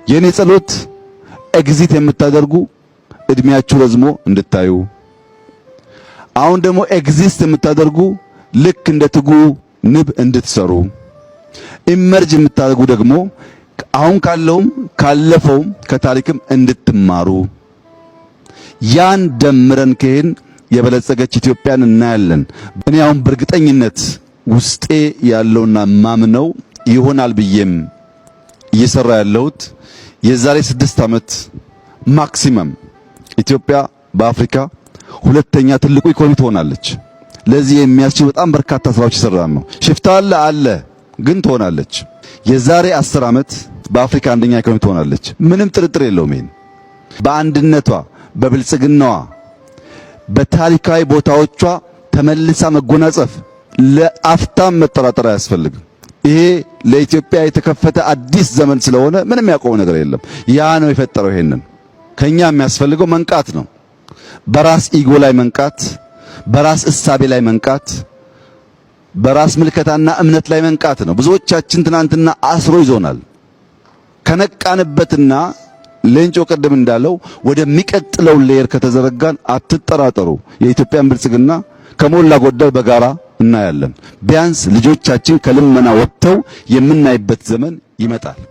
የኔ ጸሎት exit የምታደርጉ እድሜያችሁ ረዝሞ እንድታዩ፣ አሁን ደግሞ exist የምታደርጉ ልክ እንደ ትጉ ንብ እንድትሰሩ፣ emerge የምታደርጉ ደግሞ አሁን ካለውም ካለፈውም ከታሪክም እንድትማሩ፣ ያን ደምረን ከሄድን የበለጸገች ኢትዮጵያን እናያለን። እኔ አሁን በእርግጠኝነት ውስጤ ያለውና ማምነው ይሆናል ብዬም እየሰራ ያለሁት የዛሬ 6 ዓመት maximum ኢትዮጵያ በአፍሪካ ሁለተኛ ትልቁ ኢኮኖሚ ትሆናለች። ለዚህ የሚያስችል በጣም በርካታ ስራዎች እየሰራን ነው። ሽፍታ አለ አለ፣ ግን ትሆናለች። የዛሬ 10 ዓመት በአፍሪካ አንደኛ ኢኮኖሚ ትሆናለች። ምንም ጥርጥር የለውም። ይሄን በአንድነቷ፣ በብልጽግናዋ፣ በታሪካዊ ቦታዎቿ ተመልሳ መጎናጸፍ ለአፍታም መጠራጠር አያስፈልግም። ይሄ ለኢትዮጵያ የተከፈተ አዲስ ዘመን ስለሆነ ምንም ያቆመው ነገር የለም። ያ ነው የፈጠረው። ይሄንን ከኛ የሚያስፈልገው መንቃት ነው። በራስ ego ላይ መንቃት፣ በራስ እሳቤ ላይ መንቃት፣ በራስ ምልከታና እምነት ላይ መንቃት ነው። ብዙዎቻችን ትናንትና አስሮ ይዞናል። ከነቃንበትና ሌንጮ ቅድም እንዳለው ወደሚቀጥለው layer ከተዘረጋን አትጠራጠሩ፣ የኢትዮጵያን ብልጽግና ከሞላ ጎደል በጋራ እናያለን። ቢያንስ ልጆቻችን ከልመና ወጥተው የምናይበት ዘመን ይመጣል።